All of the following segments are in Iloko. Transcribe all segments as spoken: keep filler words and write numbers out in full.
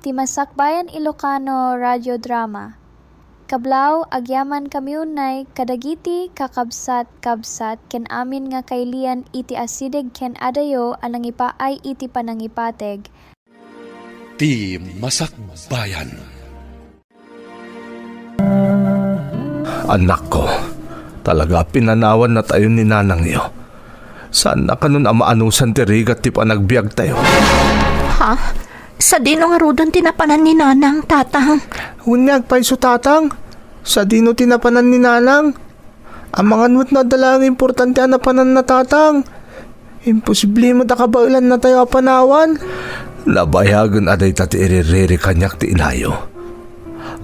Ti Masakbayan Ilocano Radio Drama. Kablaw, agyamankami unay kadagiti kakabsat-kabsat ken amin nga kailian iti asideg ken adayo a nangipaay iti panangipateg. Ti Masakbayan. Annakko, talaga a pinanawannatayo ni nanangyo. Saanna kanon a maanusan ti rigat ti panagbiagtayo. Ha? Sadino ngaruden ti napanan ni Nanang, Tatang? Wen nga agpayso, Tatang. Sadino ti napanan ni Nanang? Amangan met no adda laeng importante a napananna, Tatang. Imposible met a kabaelannatayo a panawan. Nabayagen a dayta ti iririri kaniak ti inayo.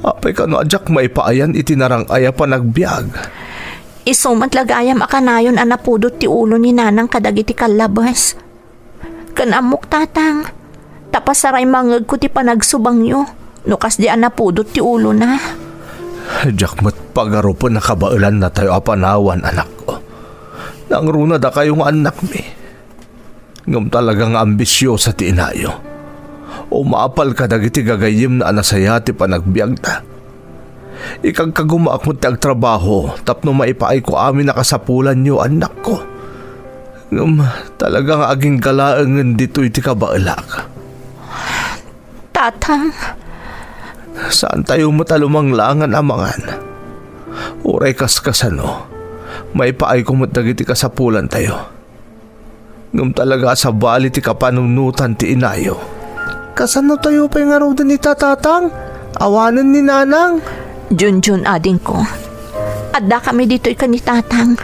Apay kano a diak maipaayan iti narang-ay a panagbiag? Isu met la gayam a kanayon a napudot ti ulo ni Nanang kadagiti kallabes. Ken ammok, Tatang, ta pasaraymanngegko ti panagsubangyo no kasdi a napudot ti ulona. Diak met pagarupen a kabaelannatayo a panawan, anakko. Nangruna dakayo nga annakmi. Ngem talaga nga ambisiosa ti inayo. Umapal kadagiti gagayyemna a nasayaat ti panagbiagda. Ikagkagumaak met ti agtrabaho tapno maipaayko amin a kasapulanyo, annakko. Ngem talaga nga agingga laengen ditoy ti kabaelak. Tatang. Saantayo met a lumanglangan a mangan. Uray kaskasano, maipaayko met dagiti kasapulantayo. Ngem talaga a sabali ti kapanunotan ti inayo. Kasanotayo pay ngaruden ita, Tatang? Awanen ni Nanang? Junjun, adingko, addakami ditoy ken ni Tatang.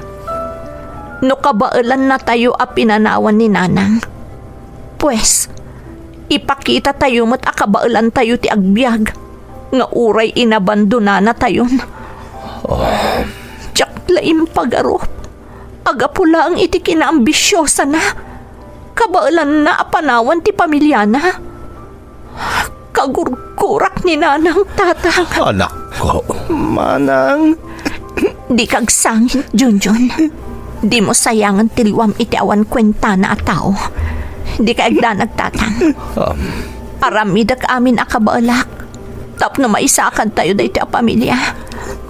No kabaelannatayo a pinanawan ni Nanang, pues, ipakitatayo met a kabaelantayo ti agbiag nga uray inabandonanatayon. Oh. Diak la impagarup a gapu laeng iti kinaambisiosana, kabaelanna a panawan ti pamiliana. Kagurgurak ni Nanang, Tatang. Anakko. Manang. Dika agsangit, Junjun. Dimo sayangen ti liwam iti awan kuentana a tao. Dika agdanag, Tatang. Um. Aramidek amin a kabaelak tapno maisakantayo daytoy a pamilia.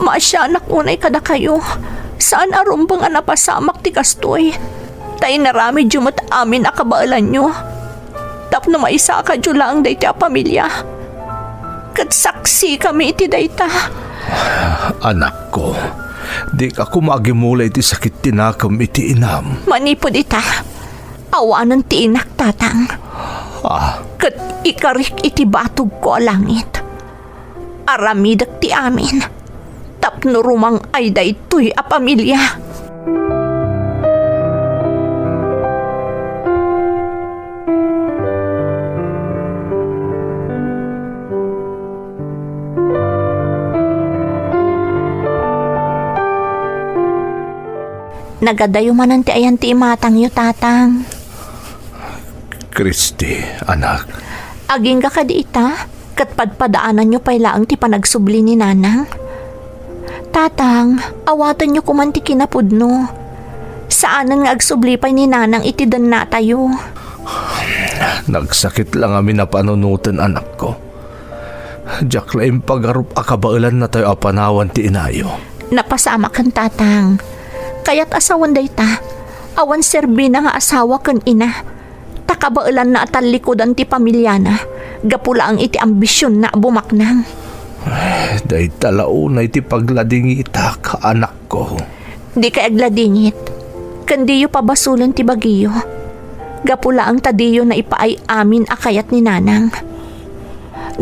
Maasianak unay kadakayo. Saan a rumbeng a napasamak ti kastoy. Ta inaramidyo met amin a kabaelanyo tapno maisakadyo laeng daytoy a pamilia. Ket saksikami iti dayta. Anakko, dika koma agimula iti sakit ti nakem iti inam. Manipud ita, awanen ti inak, Tatang. Ah. Ket ikarik iti batogko a langit. Aramidek ti amin tapno rumang-ay daytoy a pamilia. Nagadayo manen ti ayan ti imatangyo, Tatang. Kristi, anak. Agingga kadi ita, ket padpadaananyo pay laeng ti panagsubli ni Nanang. Tatang, awatenyo koman ti kinapudno. Saanen nga agsubli pay ni Nanang iti dennatayo. Nagsakit la ngamin a panunoten, anakko. Diak la impagarup a kabaelannatayo a panawan ti inayo. Napasamaken, Tatang. Kayat a sawen dayta, awan serbina nga asawa ken ina. Ta kabaelanna a tallikudan ti pamiliana gapu laeng iti ambisionna a bumaknang. Dayta la unay ti pagladingitak, anakko. Dikay agladingit, ken diyo pabasolen ti bagiyo. Gapu laeng ta diyo naipaay amin a kayat ni Nanang.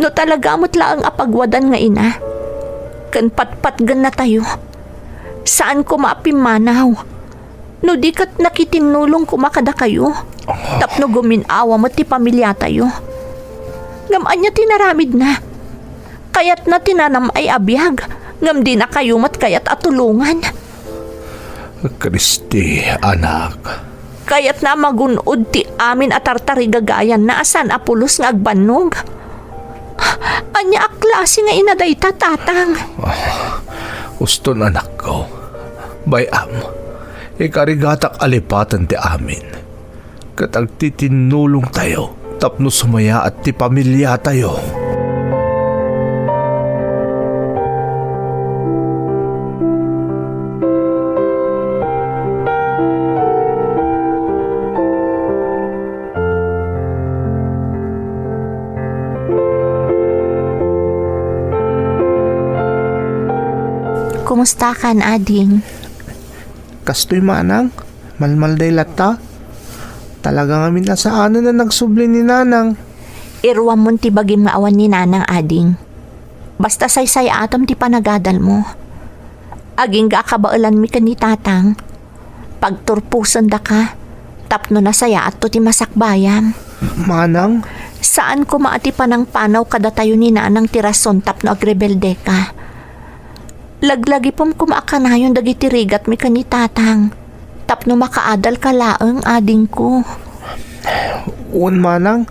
No talaga met laeng a pagwadan nga ina, ken patpatgennatayo, saan koma a pimmanaw. No di ket nakitinnulong koma kadakayo, tapno gumin-awa met ti pamiliatayo. Ngem ania ti naramidna? Kayatna ti nanam-ay a biag, ngem dinakayo met kayat a tulongan. Kristi, anak. Kayatna a magun-od ti amin a tartarigagayanna a saan a pulos nga agbannog. Ania a klase nga ina dayta, Tatang? Ah, uston, anakko. Bay-am, ikarigatak a lipaten ti amin. Ket agtitinnulongtayo tapno sumayaat ti pamiliatayo. Kumustakan, ading? Kastoy, manang, malmalday latta. Talaga ngamin a saanen a nagsubli ni nanang. Iruammon ti bagim nga awan ni nanang, ading. Basta saysayaatem ti panagadalmo. Agingga a kabaelanmi ken ni tatang. Pagturposendaka tapno nasayaatto ti masakbayam. Manang? Saan koma a ti panangpanaw kadatayo ni nanang ti rason tapno agrebeldeka. Laglagipem koma a kanayon dagiti rigatmi ken ni tatang tapno makaadalka laeng, adingko. Wen, manang,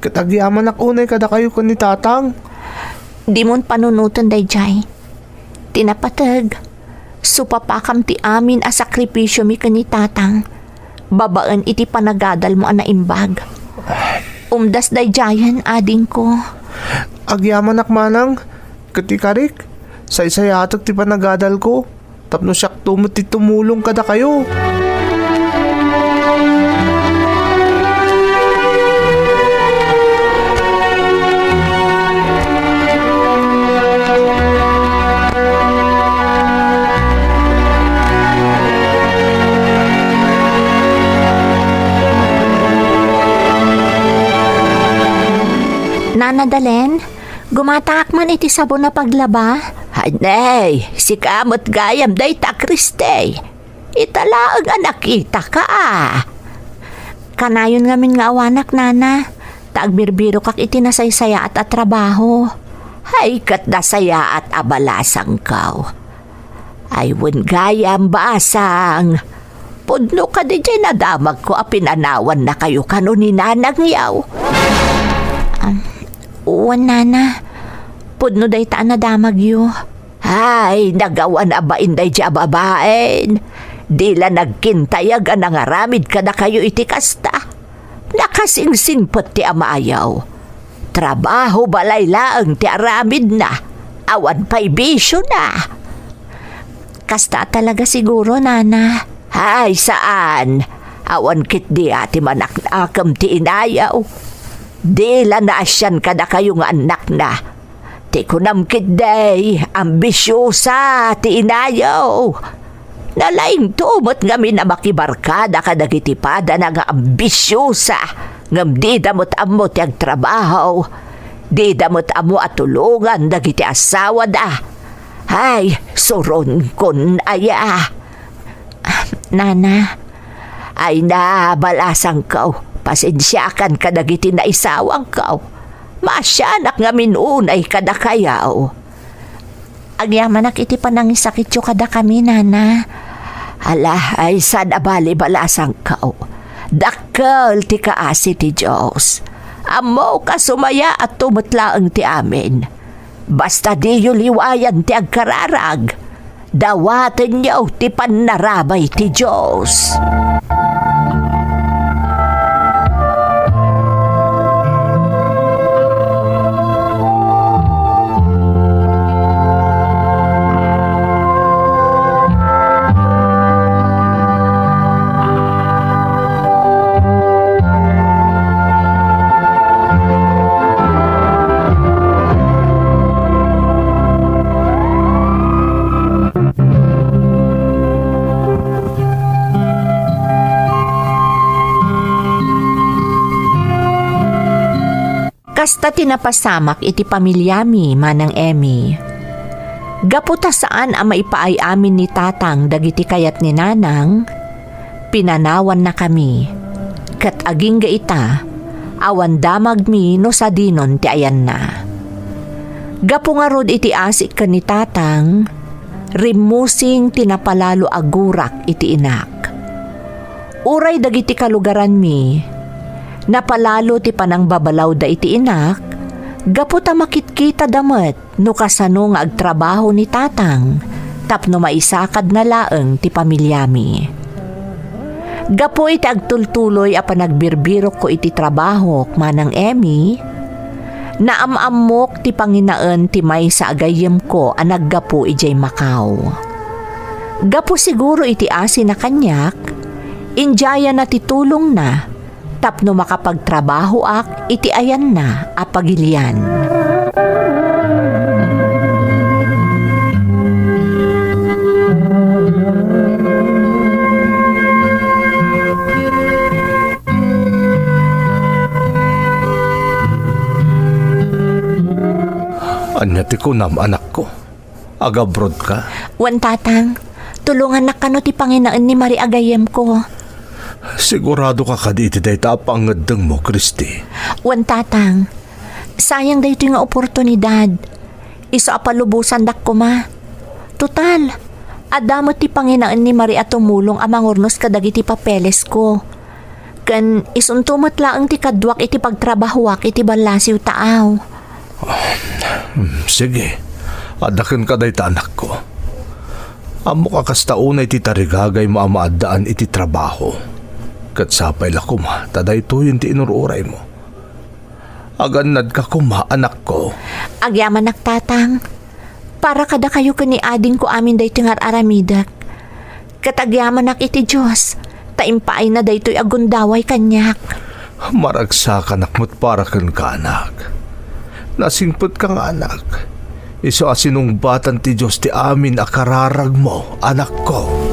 ket agyamanak unay kadakayo ken ni tatang. Dimon panunoten daydiay. Ti napateg, supapakam ti amin a sakripisiomi ken ni tatang babaen iti panagadalmo a naimbag. Umdas daydiayen, adingko. Agyamanak, manang, ket ikarik, saysayaatek ti panagadalko tapno siakto met ti tumulong kadakayo. Nana Dalen, gumataak man iti sabon a paglaba? Ay, nay, sika met gayam dayta, Kriste. Ita laeng a nakitaka. Kanayon ngamin nga awanak, nana, ta agbirbirokak iti nasaysayaat a trabaho. Ay, ket nasayaat a balasangko. Ay, wen gayam, basang. Pudno kadi diay nadamagko a pinanawannakayo kano ni nanangyo? Ah, wen, nana. Pudno dayta a nadamagyo. Ay, nagawan a bain daydiay a babaen. Di la nagkintayag a nangaramid kadakayo iti kasta. Nakasingsingpet ti amayo. Trabaho balay laeng ti aramidna. Awan pay bisiona. Kasta talaga siguro, nana. Ay, saan. Awan ketdi a ti manaknakem ti inayo. Di la naasian kadakayo nga annakna. Ti kunam ketdi, ambisiosa ti inayo. Nalaingto met ngamin a makibarkada kadagiti padana nga ambisiosa, ngem dida met ammo ti agtrabaho. Dida met ammo a tulongan dagiti asawada. Ay, suronkon aya. Nana. Ay na, balasangko, pasensiakan kadagiti naisawangko. Maasianak ngamin unay kadakayo. Agyamanak iti panangisakityo kadakami, nana. Ala, ay saan a bali, balasangko. Dakkel ti kaasi ti Dios. Ammok a sumayaatto met laeng ti amin. Basta diyo liwayan ti agkararag, dawatenyo ti pannarabay ti Dios. Kasta ti napasamak iti pamiliami, Manang Emmy. Gapu ta saan a maipaay-amin ni Tatang dagiti kayat ni Nanang, pinanawannakami, ket agingga ita, awan damagmi no sadinon ti ayanna. Gapu ngarud iti asik ken ni Tatang, rimmusing ti napalalo a gurak iti inak. Uray dagiti kalugaranmi, napalalo ti panangbabalawda iti inak, gapu ta makitkitada met no kasano nga agtrabaho ni Tatang tapno maisakadna laeng ti pamiliami. Gapu iti agtultuloy a panagbirbirokko iti trabahok, Manang Emmy, naam-ammok ti panginaen ti maysa a gayyemko a naggapu idiay Macau. Gapu siguro iti asina kaniak, indiayana ti tulongna, tapno makapagtrabahoak iti ayanna a pagilian. Ania ti kunam, anakko? Agabrodka? Wen, Tatang. Tulongannak kano ti panginaen ni Maria a gayyemko. Siguradoka kadi iti dayta a pangngeddengmo, Christy? Wen, Tatang. Sayang daytoy nga oportunidad. Isu a palubosandak koma. Total, adda met ti panginaen ni Maria a tumulong a mangurnos kadagiti papelesko. Ken isunto met laeng ti kaduak iti pagtrabahoak iti ballasiw taaw. Hmm, sige. Adda kenka dayta, anakko. Ammok a kasta unay ti tarigagaymo a maaddaan iti trabaho. Ket sapay la koma ta daytoyen ti inur-uraymo. Agannadka koma, anakko. Agyamanak, Tatang. Para kadakayo ken ni adingko amin daytoy nga ar-aramidek. Ket agyamanak iti Dios, ta impaayna daytoy a gundaway kaniak. Maragsakanak met para kenka, anak. Nasingpetka nga anak. Isu a sinungbatan ti Dios ti amin a kararagmo, anakko.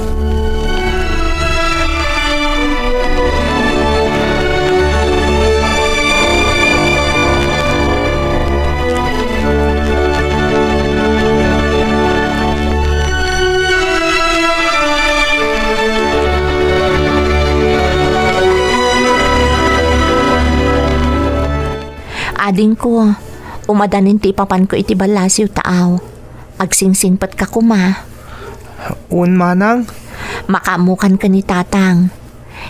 Adingko, umadanin ti ipapanko iti ballasiw taaw. Agsingsingpetka koma. Wen, manang. Makaammokan ken ni Tatang.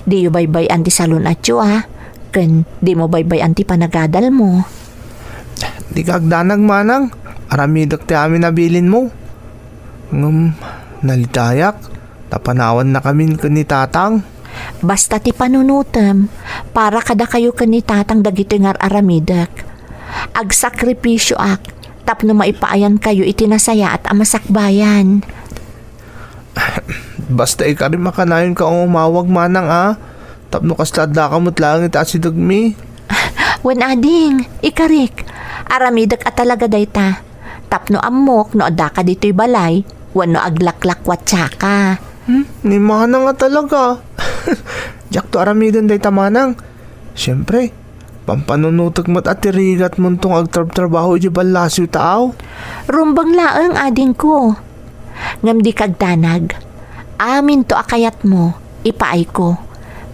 Diyo baybay-an ti salun-atyo, a. Ken dimo baybay-an ti panagadalmo. Dika agdanag, manang. Aramidek ti amin a bilinmo. Ngem, nalitayak. Ta panawannakamin ken ni Tatang. Basta ti panunotem, para kadakayo ken ni Tatang dagitoy nga ar-aramidek. Agsakripisioak tapno maipaayankayo iti nasayaat a masakbayan. Basta ikarim a kanayonka nga umawag, manang, a, tapno kasta addaka met laeng iti asidegmi. Wen, ading, ikarik. Aramidek a talaga dayta. Tapno ammok no addaka ditoy balay wenno aglaklakwatsaka. Hmm? Ni manang a talaga. Diakto aramiden dayta, manang. Siempre, pampanunotek met a ti rigatmonto nga agtrabtrabaho iti ballasiw taaw. Rumbeng laeng, adingko. Ngem dika agdanag. Aminto a kayatmo, ipaayko.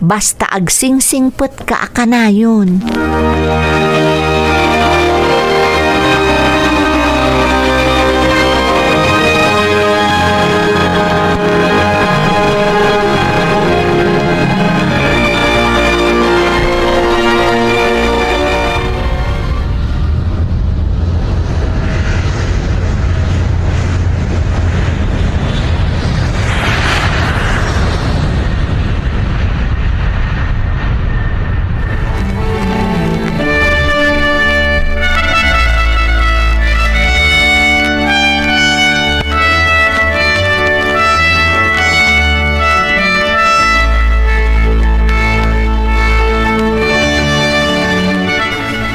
Basta agsingsingpetka a kanayon.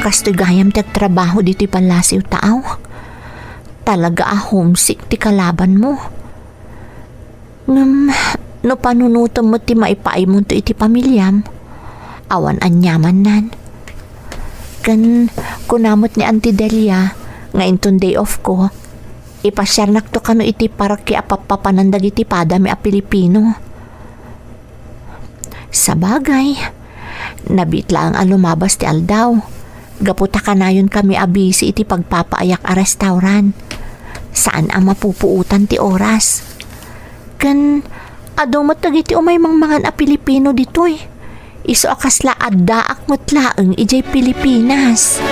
Kastoy gayam ti agtrabaho ditoy pallasiw taaw. Talaga a homesick ti kalabanmo. Ngem, no panunotem met ti maipaaymonto iti pamiliam, awan aniamannan. Ken kuna met ni Auntie Delia nga inton day off ko, ipasiarnakto kano iti parokya a pappapanan dagiti padami a Pilipino. Sabagay, nabiit laeng a lumabas ti aldaw, gapu ta kanayonkami a busy iti pagpapaayak a restaurant. Saan a mapupuotan ti oras. Ken adu met dagiti umay mangmangan a Pilipino ditoy. Isu a kasla addaak met laeng idiay Pilipinas.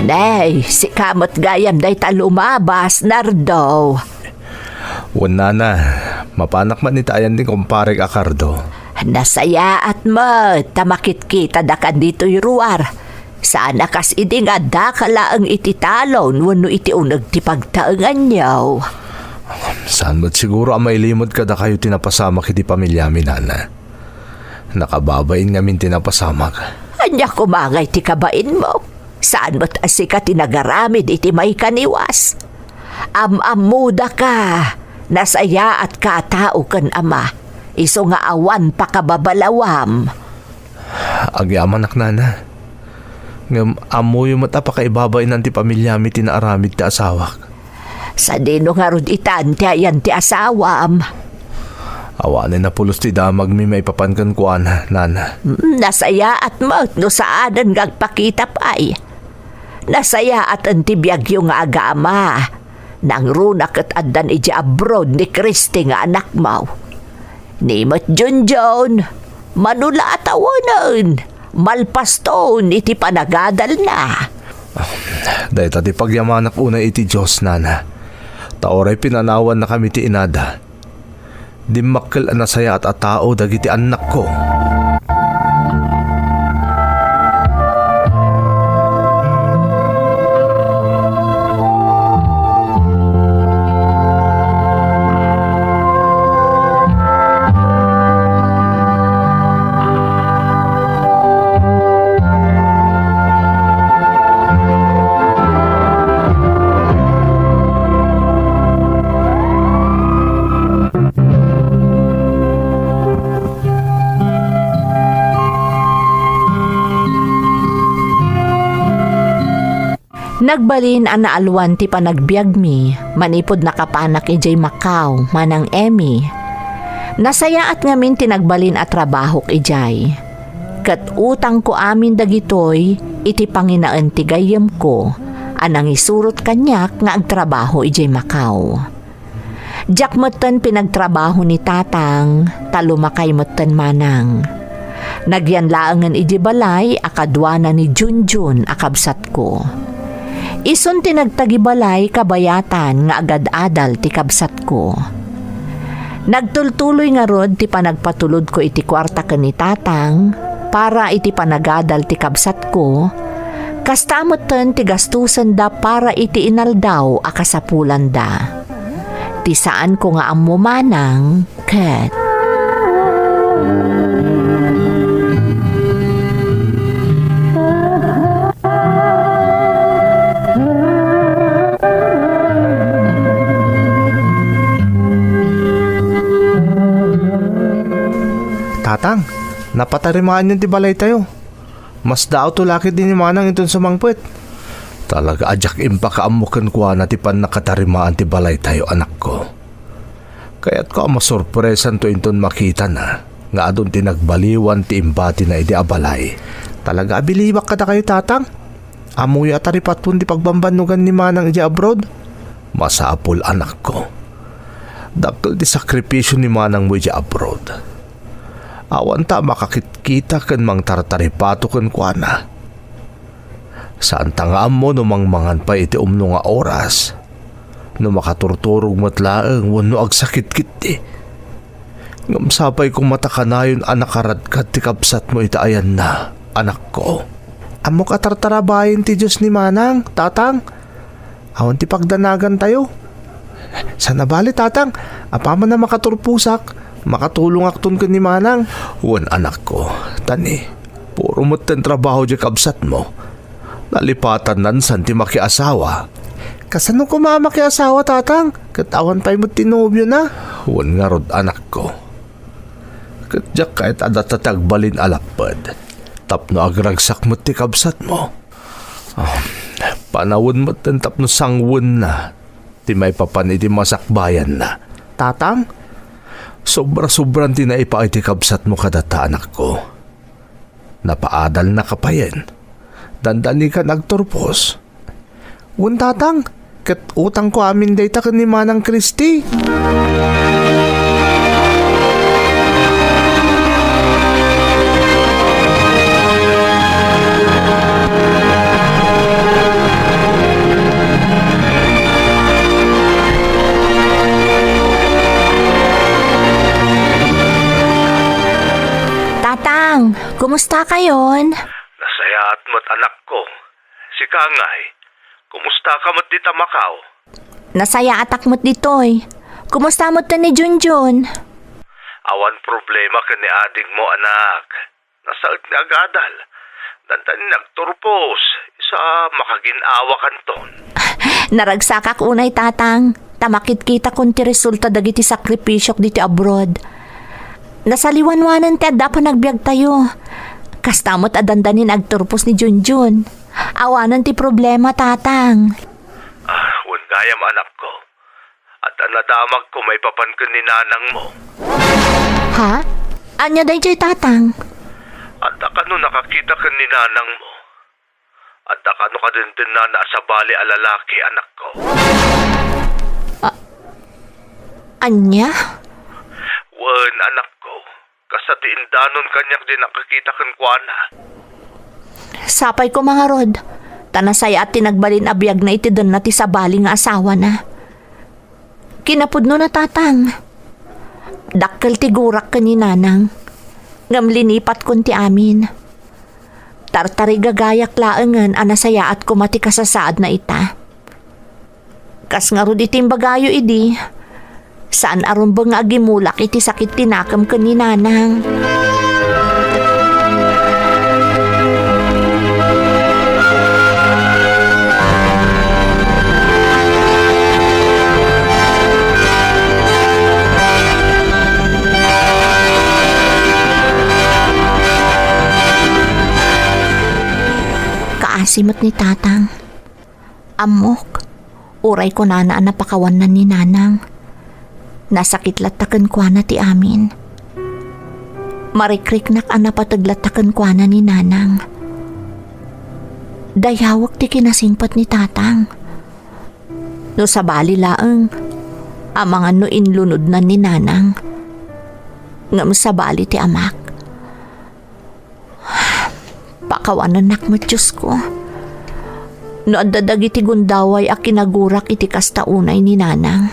Nay, sika met gayam dayta lumabas, Nardo. Wen, nana, mapanak met iti ayan ni kumparek a kardo. Nasayaat met ta makitkitadakan ditoy ruar. Saan a kas idi nga addaka laeng iti talon wenno iti uneg ti pagtaenganyo. Saan met siguro a mailimod kadakayo ti napasamak iti pamiliami, nana. Nakababain ngamin ti napasamak. Ania koma ngay ti kabainmo? Saan met a sika ti nagaramid iti maikaniwas. Am-ammodaka, nasayaatka a tao ken ama, isu nga awan pakababalawam. Agyamanak, nana. Ngem ammoyo met a pakaibabainan ti pamiliami ti naaramid ti asawak. Sadino ngarud itan ti ayan ti asawam? Awanen a pulos ti damagmi maipapan kenkuana, nana. Hmm, nasayaat met no saanen nga agpakita pay. Nasayaaten ti biagyo nga agama. Nangruna ket addan idiay abroad ni Christy nga anakmo. Ni met Junjun, mano la a tawenen, malpaston iti panagadalna. Dayta ti pagyamanak unay iti Dios, nana. Ta uray pinanawannakami ti inada, dimmakkel a nasayaat a tao dagiti annakko. Nagbalin a naalwan ti panagbiagmi manipud nakapanak idiay Macau, Manang Emmy. Nasayaat ngamin ti nagbalin a trabahok idiay. Ket utangko amin dagitoy iti panginaen ti gayyemko a nangisurot kaniak nga agtrabaho idiay Macau. Diak metten pinagtrabaho ni Tatang, ta lumakay metten Manang. Nagyan laengen idiay balay a kaduana ni Junjun a kabsatko. Isun ti nagtagibalay kabayatan nga agad-adal ti kabsatko. Nagtultuloy ngarud ti panagpatulodko iti kuarta ken ni Tatang para iti panagadal ti kabsatko, kasta metten ti gastusenda para iti inaldaw a kasapulanda. Ti saanko nga ammo Manang ket. Tatang, napatarimaanyon ti balaytayo. Masdaawto la ketdi ni Manang inton sumangpet. Talaga a diak impakaammo kenkuana ti pannakatarimaan ti balaytayo, anakko. Kayatko a masurpresanto inton makitana nga adun ti nagbaliwan ti imbatina idi a balay. Talaga a bilibak kadakayo, Tatang. Ammoyo a taripatpon ti pagbambannogan ni Manang idiay abroad. Masapul, anakko. Dakkel ti sakripisio ni Manangmo idiay abroad. Awan ta a makakitkita ken mangtartaripato kenkuana. Saanta nga ammo no mangmangan pay iti umno nga oras, no makaturturog met laeng wenno agsakit ketdi. Ngem sapay koma ta kanayon a nakaradkat ti kabsatmo iti ayanna, anakko. Ammok a tartarabayen ti Dios ni Manang, Tatang. Awan ti pagdanagantayo. Saan a bale, Tatang, apaman a makaturposak, makatulongakton ken ni Manang. Wen, anakko, ta ni, puro metten trabaho diay kabsatmo. Nalipatanna insan ti makiasawa. Kasano koma a makiasawa, Tatang? Ket awan pay met ti nobiona? Wen ngarud, anakko. Ket diak kayat a data ti agbalin a lapped. Tapno agragsak met ti kabsatmo. Ah, panawen metten tapno sangwenna ti maipapan iti masakbayanna. Tatang, sobra-sobran ti naipaay ti kabsatmo kadata, anakko. Napaadalnaka payen. Dandanikan agturpos. Wen, Tatang, ket utangko amin dayta ken ni Manang Christy. Ang, kumusta kayon? Nasayaat met, anakko. Sika ngay, kumusta ka met dita Macau? Nasayaatak met ditoy. Kumusta met ni Junjun? Awan problema ken ni adingmo, anak. Nasaet nga agadal. Dandanin agturpos. Isu a makagin-awakanton. Naragsakak unay, Tatang, ta makitkitakon ti resulta dagiti sakripisiok ditoy abroad. Nasaliwanwanen ti adda a panagbiagtayo. Kasta met a dandanin agturpos ni Junjun. Awanen ti problema, Tatang. Ah, wen gayam, anakko. Adda nadamagko maipapan ken ni nanangmo. Ha? Ania daydiay, Tatang? Adda kano nakakita ken ni nanangmo? Adda kano kadendennana a sabali a lalaki, anakko? A-, ania? Wen, anakko. Kasta ti indanon kaniak diay nakakita kenkuana. Sapay koma ngarud, ta nasayaat ti nagbalin a biagna iti denna ti sabali nga asawana. Kinapudnona, Tatang, dakkel ti gurak ken ni Nanang, ngem linipatkon ti amin. Tartarigagayak laengen a nasayaat koma ti kasasaadna ita. Kas ngarud iti imbagayo idi, saan a rumbeng nga agimulak iti sakit ti nakem ken ni Nanang. Kaasi met ni Tatang. Ammok, uray kunana a napakawanna ni Nanang, nasakit latta kenkuana ti amin. Marikriknak a napateg latta kenkuana ni Nanang. Dayawek ti kinasingpet ni Tatang. No sabali laeng, amangan no inlunodnan ni Nanang. Ngem sabali ti amak. Pakawanennak met, Diosko. No adda dagiti gundaway a kinagurak iti kasta unay ni Nanang,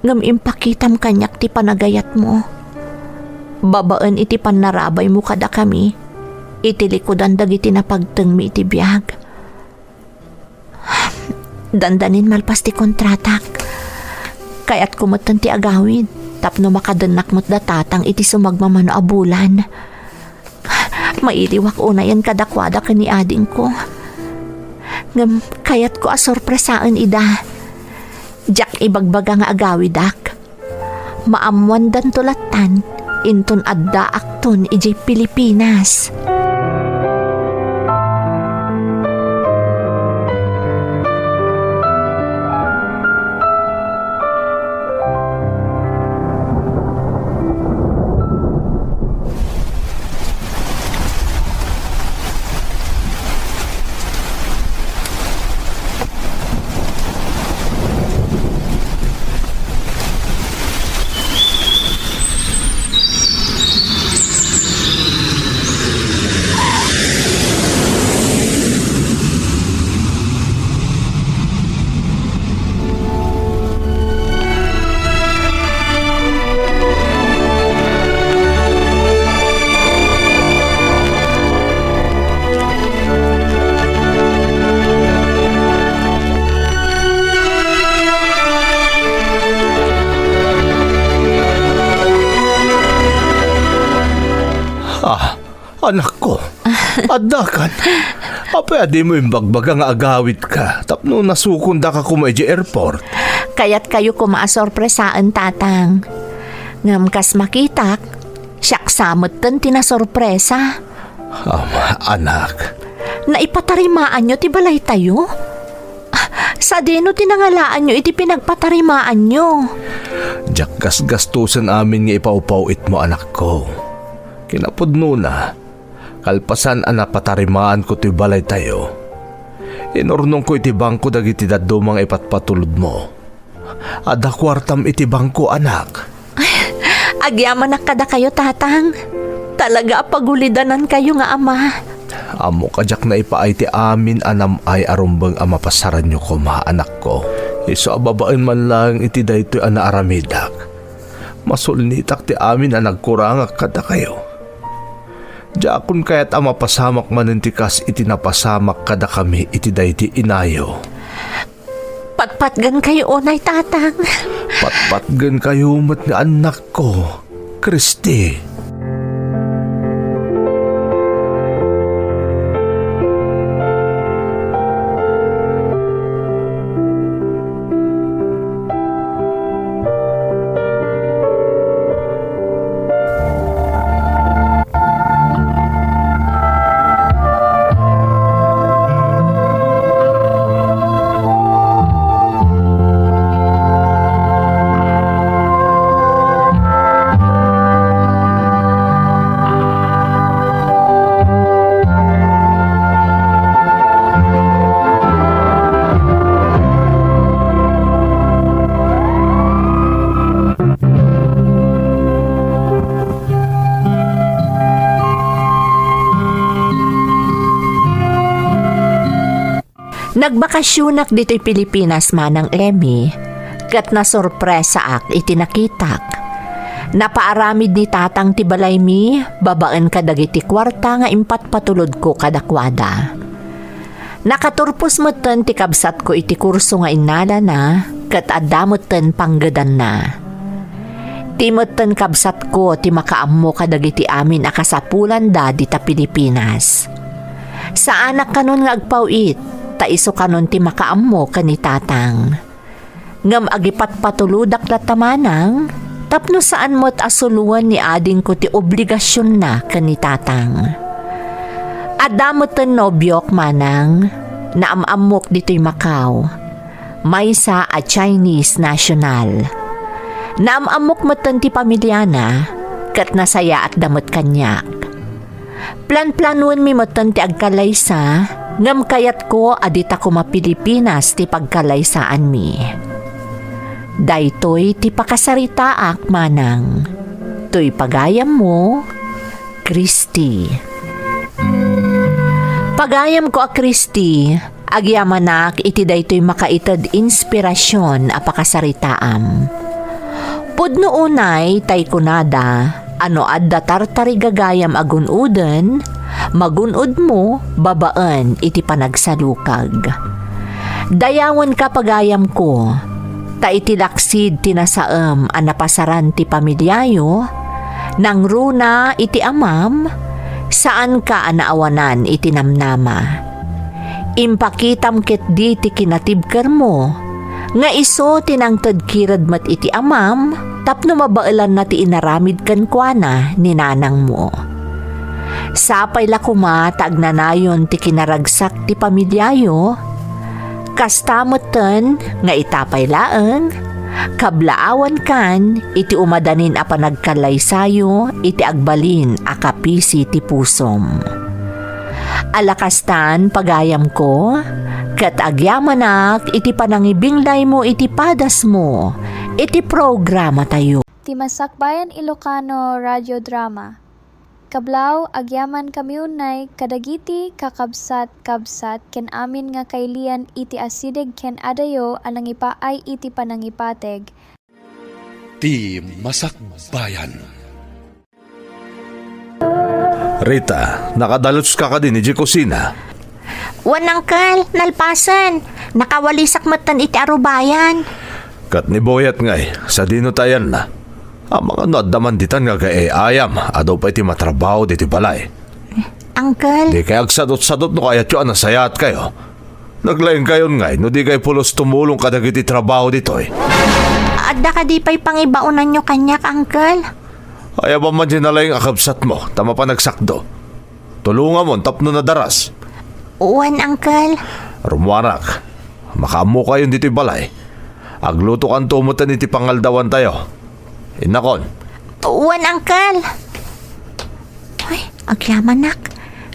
ngem impakitam kaniak ti panagayatmo babaen iti pannarabaymo kadakami iti likudan dagiti napagtengmi iti biag. Dandanin malpas ti kontratak. Kayatko metten ti agawid tapno makadennak met da Tatang iti sumagmamano a bulan. Mailiwak unayen kadakuada ken ni adingko. Ngem kayatko a sorpresaen ida. Diak ibagbaga nga agawidak. Maammoandanto lattan inton addaakton idiay Pilipinas. Ah, anakko, addakan. Apay a dimo imbagbaga nga agawidka tapno nasukondaka koma idiay airport? Kayatkayo koma a sorpresaen, Tatang. Ngem kas makitak, siak sa metten ti nasorpresa. Ama, anak. Naipatarimaanyo ti balaytayo? Ah, sadino ti nangalaanyo iti pinagpatarimaanyo? Diak gasgastosen amin nga ipawpawitmo, anakko. Kinapudnona, kalpasan a napatarimaanko ti balaytayo, inurnongko iti bangko dagiti dadduma nga ipatpatulodmo. Adda kuartam iti bangko, anak. Agyamanak kadakayo, Tatang. Talaga a pagulidanankayo nga ama. Ammok a diak naipaay ti amin a nam-ay a rumbeng a mapasaranyo koma, anakko. Isu a babaen man laeng iti daytoy a naaramidak, masulnitak ti amin a nagkurangak kadakayo. Diakon kayat a mapasamak manen ti kas iti napasamak kadakami iti daydi inayo. Patpatgenkayo unay, Tatang. Patpatgenkayo met nga annakko, Kristi. Nagbakasionak ditoy Pilipinas, Manang Emmy, ket nasorpresaak iti nakitak. Napaaramid ni Tatang ti balaymi babaen kadagiti kuarta nga impatpatulodko kadakuada. Nakaturpos metten ti kabsatko iti kurso nga innalana, ket adda metten panggedanna. Ti metten kabsatko ti makaammo kadagiti amin a kasapulanda dita Pilipinas. Saanak kanon nga agpaw-it, ta isu kanon ti makaammo ken ni Tatang. Ngem agipatpatulodak latta, Manang, tapno saan met a suloen ni adingko ti obligasionna ken ni Tatang. Adda metten nobiok, Manang, naam-ammok ditoy Macau. Maysa a Chinese national. Naam-ammok metten ti pamiliana, ket nasayaatda met kaniak. Planplanoenmi metten ti agkallaysa, ngem kayatko a dita koma Pilipinas ti pagkallaysaanmi. Daytoy ti pakasaritaak, Manang. Toy pagayammo, Kristi. Pagayamko a Kristi, agyamanak iti daytoy makaited inspirasion a pakasaritaam. Pudno unay tay kunada a no adda tartarigagayam a gun-oden, magun-odmo babaen iti panagsalukag. Dayawenka, pagayamko, ta iti laksid ti nasaem a napasaran ti pamiliayo, nangruna iti amam, saanka a naawanan iti namnama. Impakitam ketdi ti kinatibkermo nga isu ti nangted kired met iti amam tapno mabaelanna ti inaramid kenkuana ni nanangmo. Sapay la koma ta agnanayon ti kinaragsak ti pamiliayo, kasta metten nga ita pay laeng, kablaawankan iti umadanin a panagkallaysayo iti agbalin a kapisi ti pusom. Ala kastan, pagayamko, ket agyamanak iti panangibinglaymo iti padasmo iti programatayo. Ti Masakbayan Ilocano Radio Drama. Kablaw, agyamankami unay kadagiti kakabsat-kabsat ken amin nga kailian iti asideg ken adayo a nangipaay iti panangipateg. Ti Masakbayan. Rita, nakadaluska kadi idiay kusina? Wen, Uncle, nalpasen. Nakawalisak metten iti arubayan. Ket ni Boyet ngay, sadino ti ayanna? Amangan no adda man ditan nga agay-ayam, adu pay ti matrabaho ditoy balay. Uncle? Dikay agsadutsadut no kayatyo a nasayaatkayo. Naglaingkayon ngay no dikay pulos tumulong kadagiti trabaho ditoy. Adda kadi pay pangibaonanyo kaniak, Uncle? Ay, awan man diay nalaing a kabsatmo, ta mapan agsakdo. Tulongamon tapno nadaras. Wen, Uncle. Rummuanak, makaammokayon ditoy balay. Aglutokanto metten iti pangaldawantayo. Innakon. Wen, Uncle. Ay, agyamanak.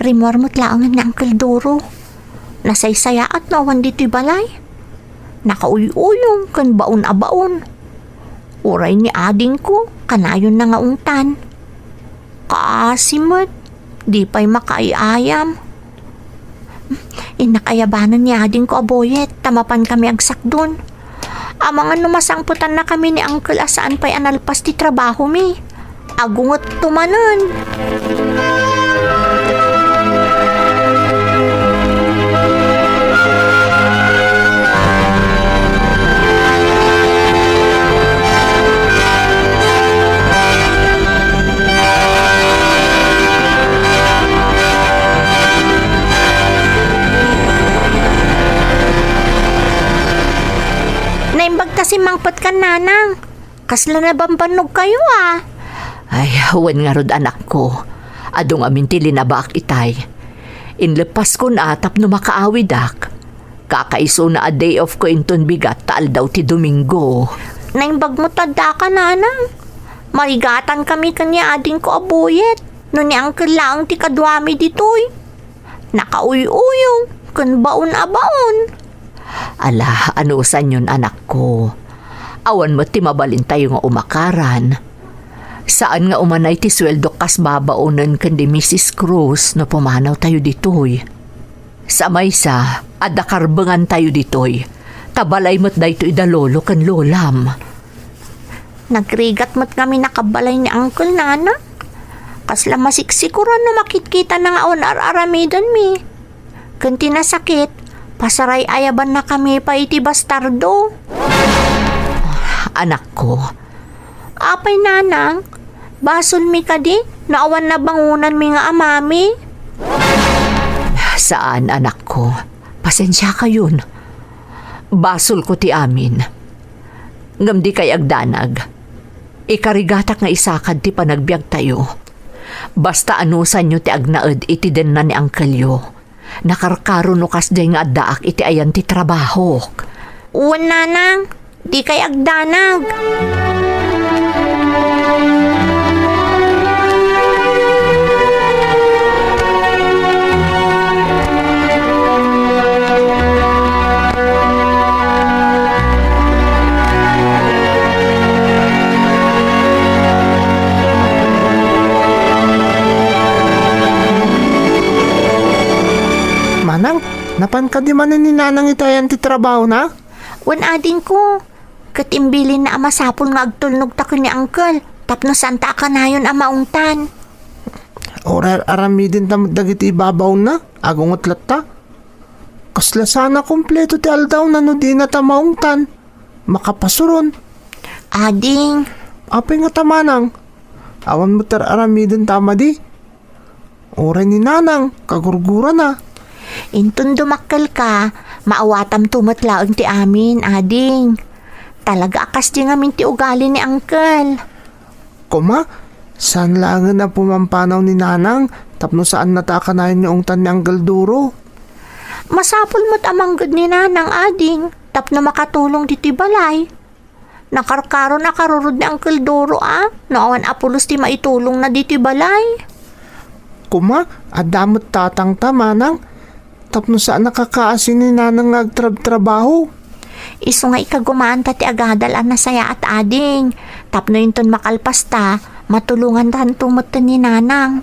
Rimmuar met laengen ni Uncle Duro. Nasaysayaat no awan ditoy balay. Nakauy-uyong ken baon a baon. Uray ni adingko, kanayonna nga ungtan. Kaasi met, di pay makaay-ayam. Innak ayabanen ni adingko a Boyet, ta mapankami agsakdon. Amangan no masangpetannakami ni Uncle a saan pay a nalpas ti trabahomi. Agungetto manen. Nanang, kasla nabambannogkayo a. Ay, wen ngarud, anakko. Adu ngamin ti linabaak itay. Inleppaskon a tapno makaawidak. Kakaisuna a day off ko inton bigat ta aldaw ti Domingo. Naimbag met addaka, nanang. Marigatankami ken ni adingko a Boyet no ni Uncle laeng ti kaduami ditoy. Nakauy-uyong ken baon a baon. Ala, anusanyon, anakko. Awan met ti mabalintayo nga umakaran. Saan nga umanay ti sueldok kas babaonen ken ni Misis Cruz no pumanawtayo ditoy. Sa maysa, adda karbengantayo ditoy, ta balay met daytoy da lolo ken lolam. Nagrigat met ngamin a kabbalay ni Uncle, nanang. Kasla masiksikuran no makitkitana nga awan ar-aramidenmi. Ken ti nasakit, pasaray-ayabannakami pay iti bastardo. Anakko. Apay, nanang, basolmi kadi no awan nabangonanmi nga amami? Saan, anakko. Pasensiakayon. Basolko ti amin. Ngem dikay agdanag. Ikarigatak nga isakad ti panagbiagtayo. Basta anusanyo ti agnaed iti denna ni angkelyo. Nakarkaro no kasdiay nga addaak iti ayan ti trabahok. Wen, nanang, dikay agdanag. Manang, napan kadi manen ni Nanang iti ayan ti trabahona? Wen, adingko, ket imbilinna a masapul nga agtulnogta ken ni Uncle tapno saanta a kanayon a maungtan. Uray ar-aramidenta met dagiti ibabaonna, agunget latta. Kasla saan a kompleto ti aldawna no dinata maungtan. Makapasuron. Ading. Apay ngata, Manang? Awan met ar-aramidenta a madi. Uray ni Nanang, kagurgurana. Inton dumakkelka, maawatamto met laeng ti amin, ading. Talaga a kasdi ngamin ti ugali ni Uncle. Koma, saan laengen a pumampanaw ni Nanang tapno saannata a kanayon nga ungtan ni Uncle Duro? Masapul met a mangged ni Nanang, ading, tapno makatulong ditoy balay. Nakarkaron a karurod ni Uncle Duro a no awan a pulos ti maitulongna ditoy balay. Koma, adda met tatangta, Manang, tapno saan a kakaasi ni Nanang nga agtrabtrabaho. Isu nga ikagumaanta ti agadal a nasayaat, ading, tapno inton makalpasta, matulongantanto met ni Nanang.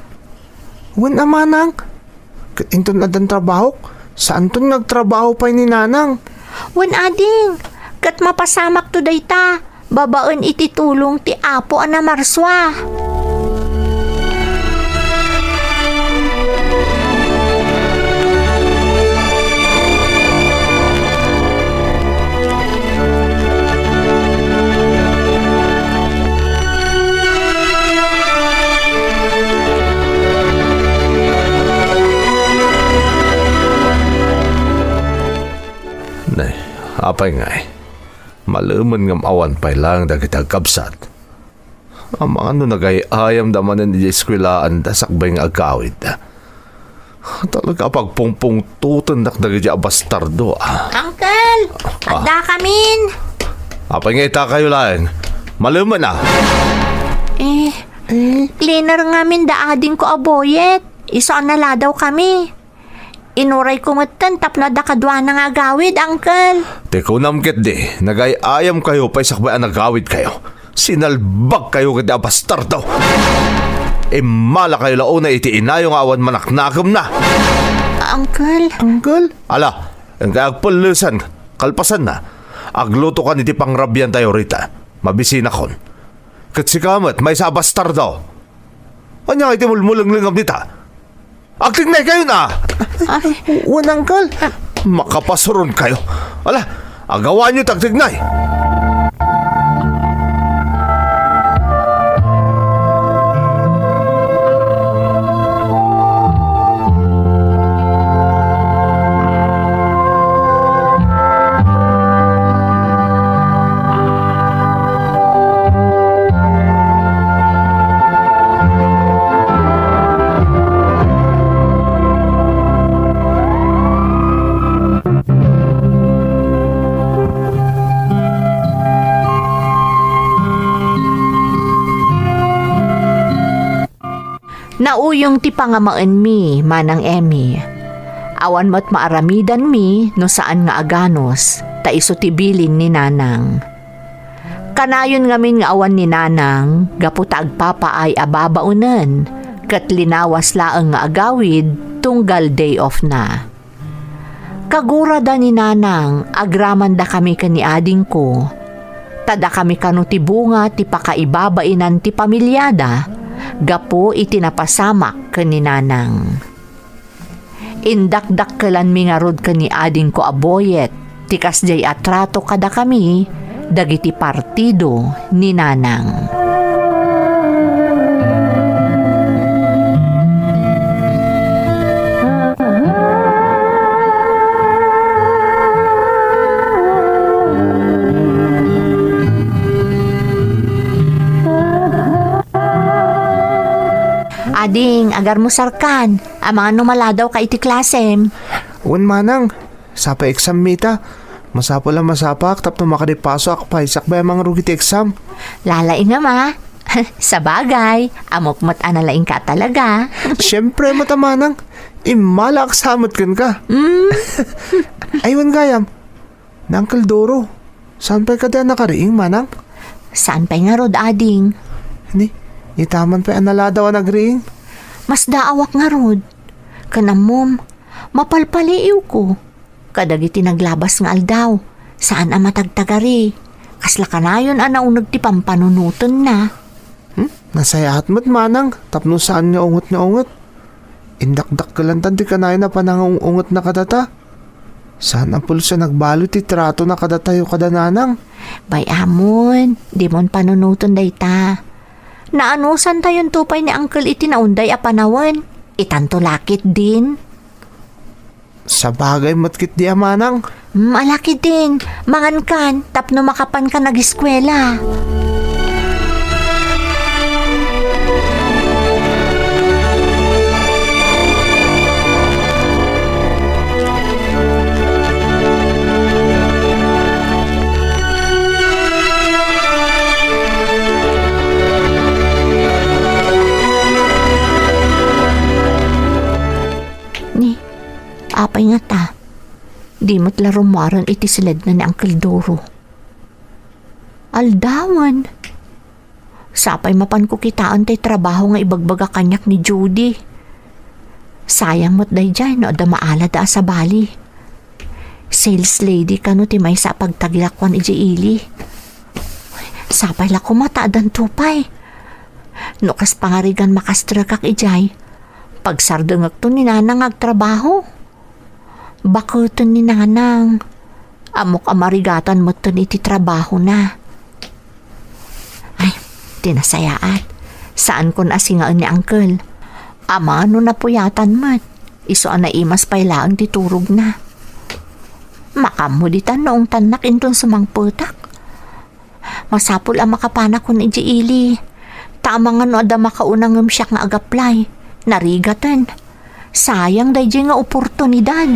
Wen a, Manang, ket inton addan trabahok, saanton nga agtrabaho pay ni Nanang. Wen, ading, ket mapasamakto dayta, babaen iti tulong ti Apo a namarsua. Nay, apay ngay? Malemen ngem awan pay laeng dagiti agkabsat. Amangan no nagay-ayamda manen idiay eskuelaanda sakbay nga agkawidda. Talaga a pagpungpungtotennak dagiti a bastardo, a. Uncle! Ah. Addakamin! Apay nga itakayo laeng? Malemen a! Eh, eh, cleaner ngamin da adingko a Boyet. Isu a naladawkami. Inurayko metten tapno adda kaduana nga agawid, Uncle. Ti kunam ketdi, nagay-ayamkayo pay sakbay a nagawidkayo. Sinalbagkayo ket a bastardo! Immalakayo la unay iti inayo nga awan manaknakemna! Uncle? Uncle? Ala, inkay agpellesan, kalpasanna, aglutokan iti pangrabiantayo rita. Mabisinakon. Ket sika met, maysa a bastardo! Ania nga iti mulmulenglengam dita? Agtignaykayon a! Ay. Wen, Uncle. Makapasuronkayo. Ala, agawaanyo ti agtignay. Nauyong ti pangamaenmi, Manang Emmy. Awan met maaramidanmi no saan nga aganus, ta isu ti bilin ni Nanang. Kanayon ngamin nga awan ni Nanang gapu ta agpapaay a babaonen, ket linawas laeng nga agawid tunggal day off na. Kagurada ni Nanang agramandakami ken ni adingko, ta dakami kano ti bunga ti pakaibabainan ti pamiliada gapu iti napasamak ken ni Nanang. Indakdakkelanmi ngarud ken ni adingko a Boyet ti kasdiay a trato kadakami dagiti partido ni Nanang. Ading, agarmusarkan. Amangan no maladawka iti klasem. Wen, Manang. Sapay exam-mi ita. Masapul a masapak tapno makadipasoak pay sakbay a mangrugi ti exam. Lalaingam a. Sabagay, ammok met a nalaingka talaga. Siempre met a, Manang. Immalaak sa met kenka. Mm. Ay, wen gayam. Ni Uncle Doro. Saan pay kadi a nakariing, Manang? Saan pay ngarud, ading? Ni, ita man pay a naladaw a nagriing. Masdaawak ngarud. Ken ammom, mapalpaliiwko kadagiti naglabas nga aldaw, saan a matagtagari. Kasla kanayon a nauneg ti pampanunotenna. Hmm? Nasayaat met, Manang, tapno saan nga unget nga unget. Indakdakkelantan ti kanayon a panangaung-ungetna kadata. Saan a pulos a nagbalut ti tratona kadatayo kada Nanang. Bay-amon, dimon panunoten dayta. Naanusantayon to pay ni Uncle iti naunday a panawen. Itanto la ketdin. Sabagay met ketdi a, Manang. Mm, ala ketdin, mangankan tapno makapankan ageskuela. Ni, apay ngata? Di met la rummuaren iti siledna ni Uncle Doro. Aldawen. Sapay mapanko kitaen tay trabaho nga ibagbaga kaniak ni Judy. Sayang met daydiay no adda maalada a sabali. Sales lady kano ti maysa a pagtagilakuan idiay ili. Sapay la koma ta addanto pay. No kas pangarigan makastrekak idiay, pagsardengekto ni Nanang nga agtrabaho. Baketen ni Nanang. Ammok a marigatan metten iti trabahona. Ay, ti nasayaat. Saankon a singaen ni Uncle. Amangan no napuyatan met. Isu a naimas pay laeng ti turogna. Makaammo ditan no ungtannak inton sumangpetak. Masapul a makapanakon idiay ili. Ta amangan no adda makauna ngem siak nga agaplay. Narigaten. Sayang daydiay nga oportunidad.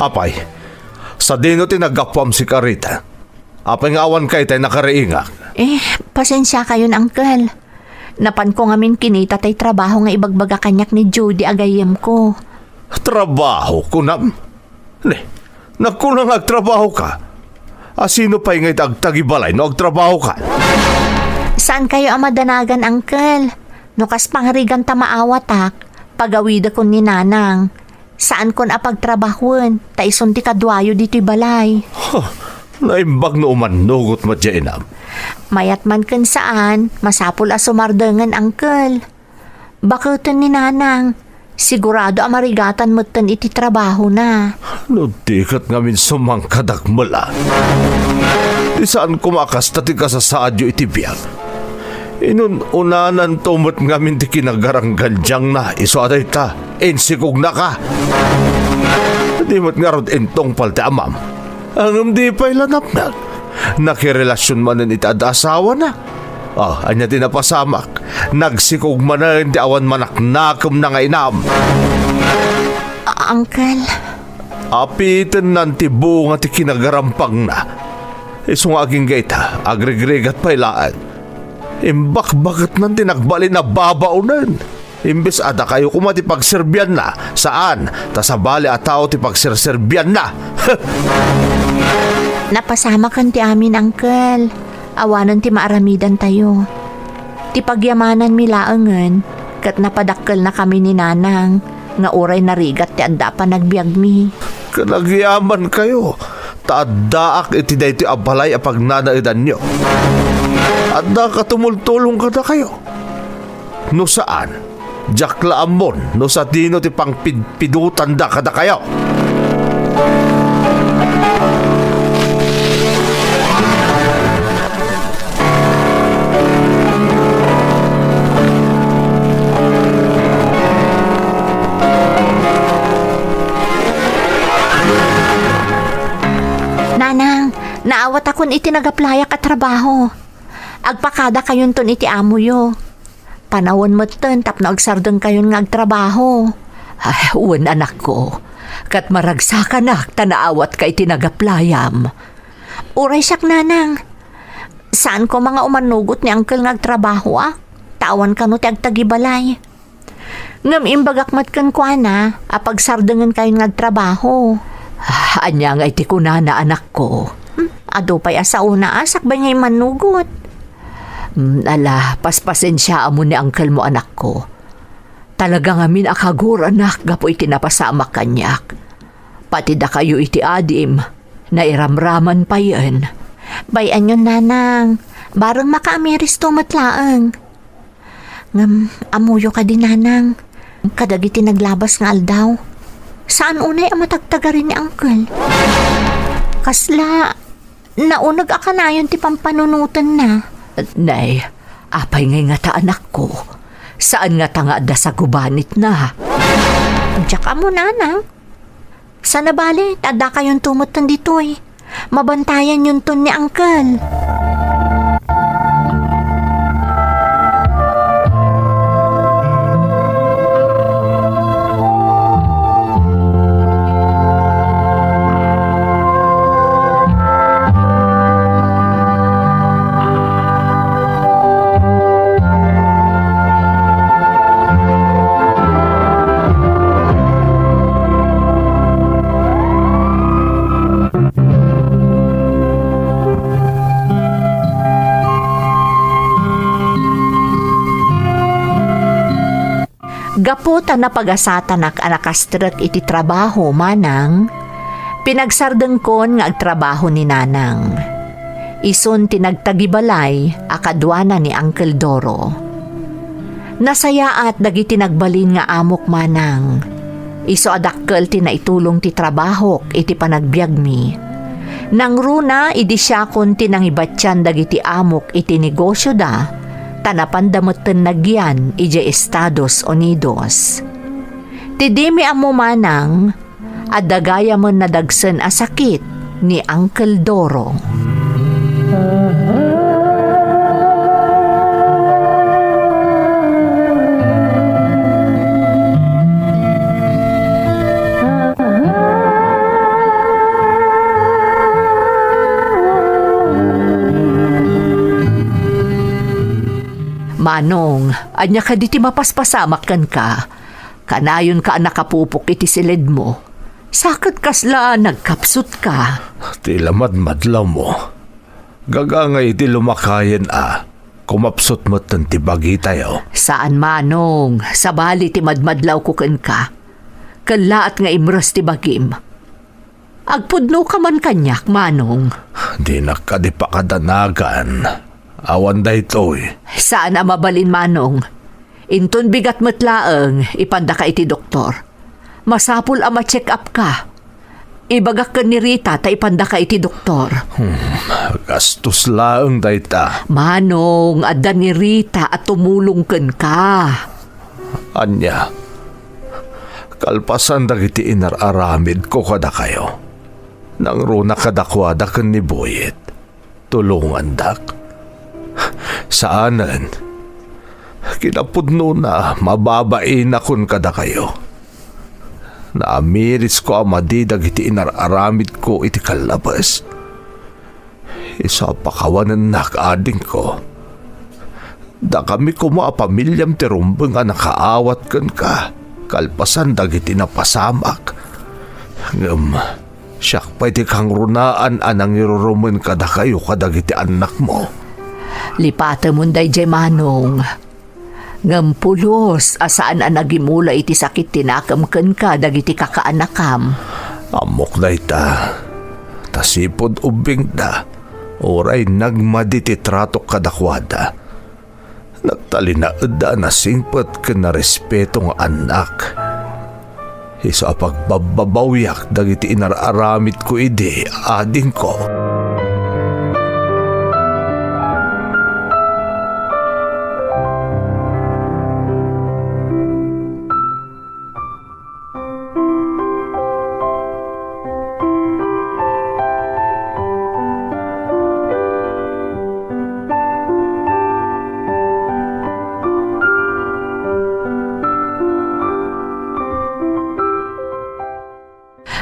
Apay, sadino ti naggapuam sika, Rita? Apay nga awan kay tay nakariingak? Eh, pasensiakayon, Uncle. Napanko ngamin kinita tay trabaho nga ibagbaga kaniak ni Judy a gayyemko. Trabaho, kunam? Ne, nagkuna nga agtrabahoka. A sino pay ngay ti agtagibalay no agtrabahoka? Saankayo a madanagan, Uncle. No kas pangarigan ta maawatak, pagawidakon ni Nanang. Saankon a pagtrabahoen, ta isun ti kaduayo ditoy balay. Huh, naimbag no umannugot met diay, inam. Mayat man ken saan, masapul a sumardengen, Uncle. Baketen ni Nanang, sigurado a marigatan metten iti trabahona. No di ket ngamin sumangkadak met la. Ti saan koma a kasta ti kasasaadyo iti biag. Inun-unananto met ngamin ti kinagaranggandiangna isu a dayta, insikognaka. Di met ngarud intungpal ti amam. Ngem di pay la napnag. Nakirelasion manen iti adda asawana. Ah, ania ti napasamak? Nagsikog manen ti awan manaknakemna nga inam. A-, Uncle. Apitennan ti bunga ti kinagarampangna. Isu nga agingga ita, agrigrigat pay laeng. Imbakbaketnan ti nagbalin a babaonen. Imbes a dakayo koma ti pagserbianna, saan, ta sabali a tao ti pagserserbianna. Napasamaken ti amin, Uncle. Awanen ti maaramidantayo. Ti pagyamananmi laengen, ket napadakkelnakami ni Nanang, nga uray narigat ti adda a panagbiagmi. Ket agyamankayo, ta addaak iti daytoy a balay a pagnanaedanyo. Addaak a tumultulong kadakayo. No saan, diak la ammon no sadino ti pangpidpidutanda kadakayo. Nanang, naawatakon iti nagaplayak a trabaho. Agpakadakayonton iti amoyo. Panawen metten tapno agsardengkayon nga agtrabaho. Ay, wen, anakko. Ket maragsakanak ta naawatka iti nagaplayam. Uray siak, Nanang. Saan koma nga umanugot ni Uncle nga agtrabahoak, ta awan kano ti agtagibalay. Ngem imbagak met kenkuana a pagsardengenkayon nga agtrabaho. Ah, ania ngay ti kunana, anakko? Hmm, adu pay a saona a sakbay nga immanugot. Hmm, ala, paspasensiaamon ni uncle mo, anakko. Talaga ngamin a kaguranak gapu iti napasamak kaniak. Pati dakayo iti adim, nairamraman payen. Bay-anyon, Nanang. Bareng makaamiristo met laeng. Ngem, ammoyo kadi, Nanang, kadagiti naglabas nga aldaw, saan unay a matagtagari ni Uncle? Kasla nauneg a kanayon ti pampanunotenna. Nay, apay ngay ngata, anakko? Saan ngata nga adda sagubanitna? Diak ammo, Nanang. Sana bale, ta addakayonto metten ditoy. Mabantayanyonton ni Uncle. Gapu ta napagasatanak a nakastrek iti trabaho, Manang, pinagsardengkon nga agtrabaho ni Nanang. Isun ti nagtagibalay a kaduana ni Uncle Doro. Nasayaat dagiti nagbalin nga amok, Manang. Isu a dakkel ti naitulong ti trabahok iti panagbiagmi. Nangruna idi siakon ti nangibatian dagiti amok iti negosioda, ta napanda metten nagyan idiay Estados Unidos. Ti dimi ammo, Manang, adda gayamen nadagsen a sakit ni Uncle Doro. Manong, ania kadi ti mapaspasamak kenka? Kanayonka a nakapupok iti siledmo. Sa ket kasla nagkapsutka. Ti la madmadlawmo. Gagangay iti lumakayen a kumapsut metten ti bagitayo. Saan, Manong, sabali ti madmadlawko kenka. Kellaat nga imres ti bagim. Agpudnoka man kaniak, Manong. Dinak kadi pakadanagan. Awan daytoy. Saan a mabalin, Manong. Inton bigat met laeng, ipandaka iti doktor. Masapul a ma-check up ka. Ibagak ken ni Rita ta ipandaka iti doktor. Hmm, gastos laeng dayta. Manong, adda ni Rita a tumulong kenka. Ania? Kalpasan dagiti inar-aramidko kadakayo, nangruna kadakuada ken ni Boyet. Tulongandak. Saanen. Kinapudnona, mababainak kadakayo. Naamirisko a madi dagiti inar-aramidko iti kallabes. Isu a pakawanennak, adingko. Dakami koma a pamiliam ti rumbeng a nakaawat kenka, kalpasan dagiti napasamak. Ngem siak pay ti kangrunaan a nangirurumen kadakayo kadagiti annakmo. Lipatemon daydiay, Manong. Ngem pulos a saan a nagimula iti sakit ti nakem kenka dagiti kakaanakam. Ammok dayta. Ta sipud ubbingda, uray nagmadi ti tratok kadakuada, nagtalinaedda a nasingpet ken narespeto nga annak. Isu a pagbabbabawiak dagiti inar-aramidko idi, adingko.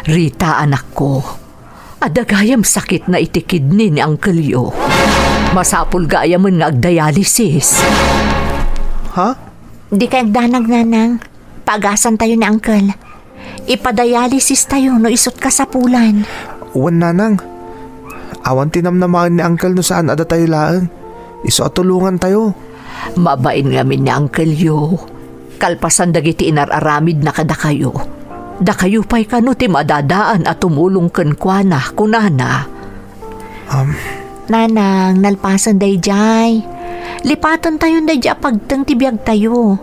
Rita, anakko, adda gayam sakitna iti kidney ni angkelyo. Masapul gayamen nga agdialysis. Ha? Dikay agdanag, Nanang. Paagasantayo ni Uncle. Ipadialysis tayo no isut' kasapulan. Wen, Nanang. Awan ti namnamaen ni Uncle no saan a datayo laeng. Isu a tulongantayo. Mabain ngamin ni Uncle Yo. Kalpasan dagiti inar-aramidna kadakayo, dakayo pay kano ti madadaan a tumulong kenkuana, kunana. Um. Nanang, nalpasen daydiay, lipatentayon daydiay a pagteng ti biagtayo.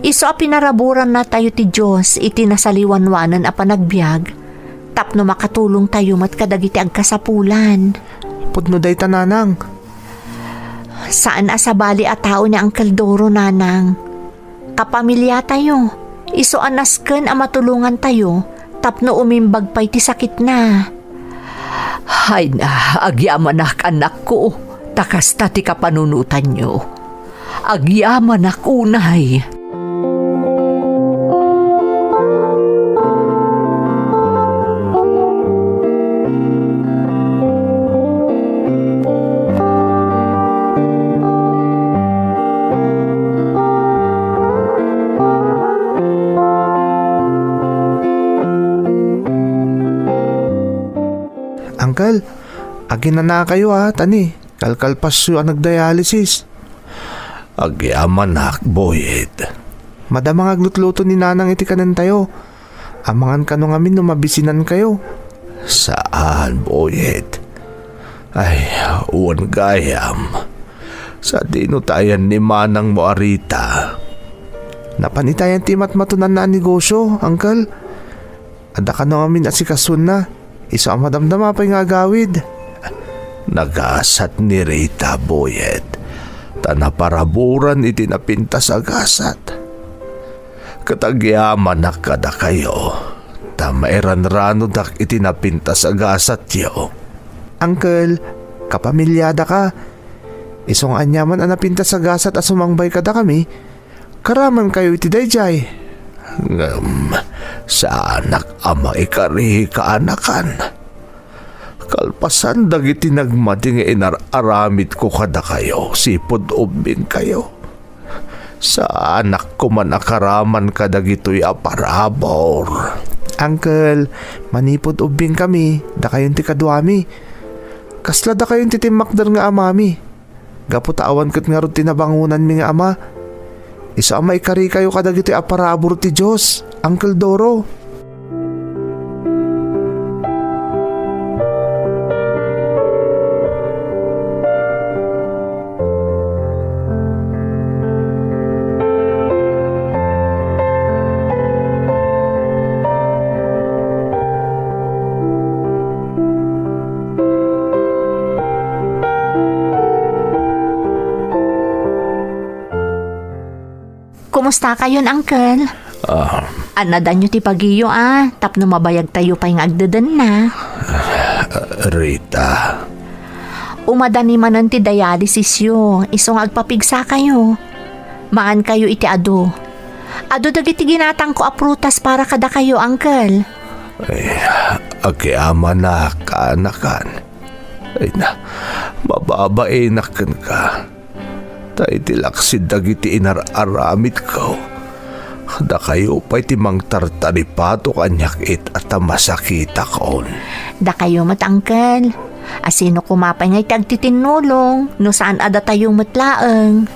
Isu a pinaraburannatayo ti Dios iti nasaliwanwanen a panagbiag tapno makatulongtayo met kadagiti agkasapulan. Pudno dayta, Nanang. Saan a sabali a tao ni Uncle Doro, Nanang. Kapamiliatayo, isu a nasken a matulongantayo tapno umimbag pay ti sakitna. Hayna, agyamanak, annakko, ta kasta ti kapanunotanyo. Agyamanak unay. Uncle, aginanakayo a, tani, kalkalpasyo a nagdialysis. Agyamanak, Boyet. Madama nga aglutluto ni Nanang iti kanentayo. Amangan kano ngamin no mabisinankayo. Saan, Boyet. Ay, wen gayam. Sadino ta ayan ni manangmo a Rita? Napan itayan ti matmatonanna a negosio, Uncle. Adda kano ngamin asikasona. Isu a madamdama pay nga agawid. Nagasat ni Rita, Boyet, ta naparaburan iti napintas a gasat. Ket agyamanak kadakayo, ta mairanranodak iti napintas a gasatyo. Uncle, kapamiliada ka. Isu nga aniaman a napintas a gasat a sumangbay kadakami, karamankayo iti daydiay. Ngem saanak a maikari kaanakan. Kalpasan dagiti nagmadi nga inar-aramidko kadakayo, sipud ubbingkayo. Saanak koman a karaman kadagitoy a parabur. Uncle, manipud ubbingkami, dakayon ti kaduami. Kasla dakayon ti timmakder nga amami. Gapu ta awan ket ngarud ti nabangonanmi nga ama. Isu a maikarikayo kadagitoy a parabur ti Dios, Uncle Doro. Kumusta kayon, Uncle? Ah, Annadanyo ti bagiyo a, tapno mabayagtayo pay nga agdedenna. Rita. Umadani manen ti dialysisyo, isu nga agpapigsakayo. Mangankayo iti adu. Adu dagiti ginatangko a prutas para kadakayo, Uncle. Ay, agyamanak, kaanakan. Ay na, mababainak kenka. Ta iti laksid dagiti inar-aramidko, dakayo pay ti mangtartaripato kaniak ita ta masakitakon. Dakayo met, Uncle. Asino koma pay nga iti agtitinnulong no saan a datayo met laeng?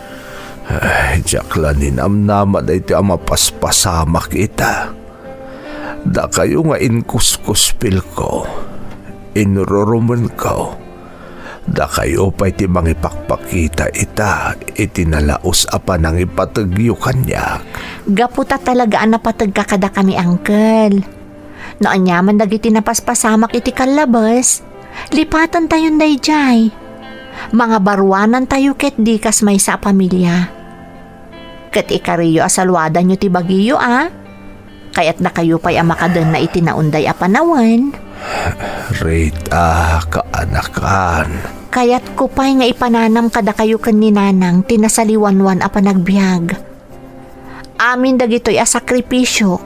Ay, diak la ninamnama daytoy a mapaspasamak ita. Dakayo nga inkuskuspilko, inrurumenko, dakayo pay ti mangipakpakita ita iti nalaus a panangipategyo kaniak. Gapu ta talaga a napategka kadakami, Uncle. No aniaman dagiti napaspasamak iti kallabes, lipatentayon daydiay. Mangabaruanantayo ketdi kas maysa a pamilia. Ket ikariyo a saluadanyo ti bagiyo a, kayatdakayo pay a makadenna iti naunday a panawen. Rita, kaanakan. Kayatko pay nga ipananam kadakayo ken ni Nanang ti nasaliwanwan a panagbiag. Amin dagitoy a sakripisiok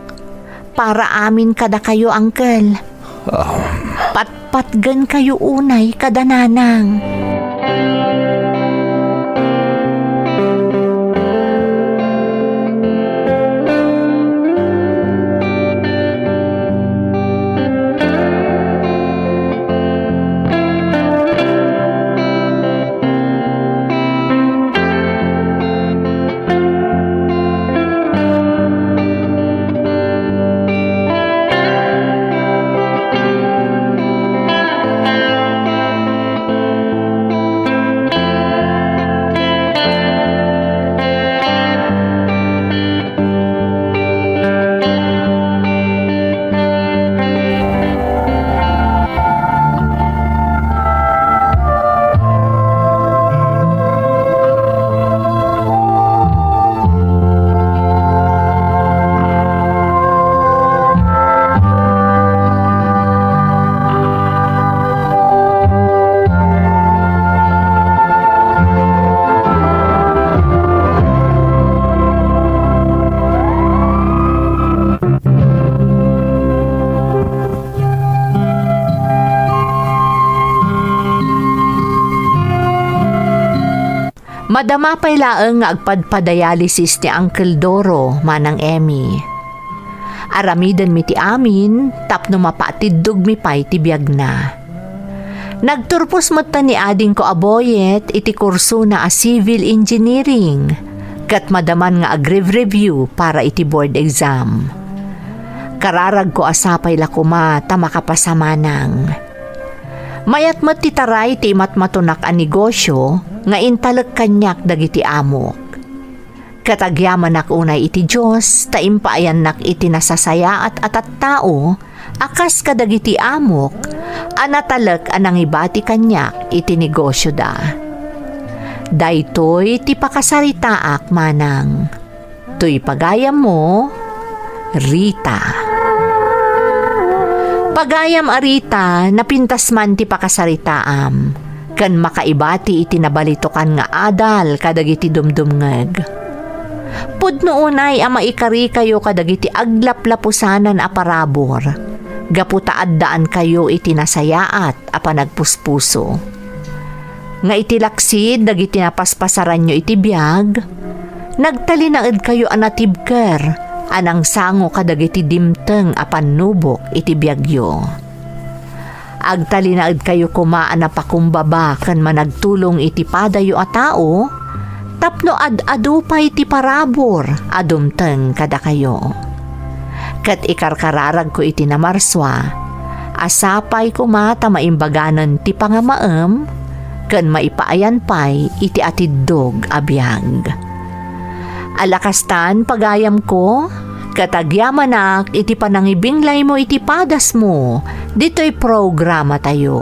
para amin kadakayo, Uncle. Um. Patpatgenkayo unay kada Nanang. Madama pay laeng nga agpadpadialysis ni Uncle Doro, Manang Emmy. Aramidenmi ti amin tapno mapaatiddogmi pay ti biagna. Nagturpos metten ni adingko a Boyet iti kursona a civil engineering, ket madaman nga agrev-review para iti board exam. Kararagko a sapay la koma ta makapasa Manang. Mayat met ti taray ti imatmatonak a negosio nga intalek kaniak dagiti amok. Ket agyamanak unay iti Dios ta impaayannak iti nasasayaat a tattao a kas kadagiti amok a natalek a nangibati kaniak iti negosioda. Daytoy ti pakasaritaak, Manang. Toy pagayammo, Rita. Pagayam a Rita, napintas man ti pakasaritaam, ken makaibati iti nabalitokan nga adal kadagiti dumdumngeg. Pudno unay a maikarikayo kadagiti aglaplapusanan a parabur, gapu ta addaankayo iti nasayaat a panagpuspuso. Nga iti laksid dagiti napaspasaranyo iti biag, nagtalinaedkayo a natibker a nangsango kadagiti dimteng a pannubok iti biagyo. Agtalinaedkayo koma a napakumbaba ken managtulong iti padayo a tao tapno ad-adu pay ti parabur a dumteng kadakayo. Ket ikarkararagko iti namarsua a sapay koma ta maimbaganen ti pangamaem ken maipaayan pay iti atiddog a biag. Ala kastan, pagayamko, ket agyamanak iti panangibinglaymo iti padasmo ditoy programatayo.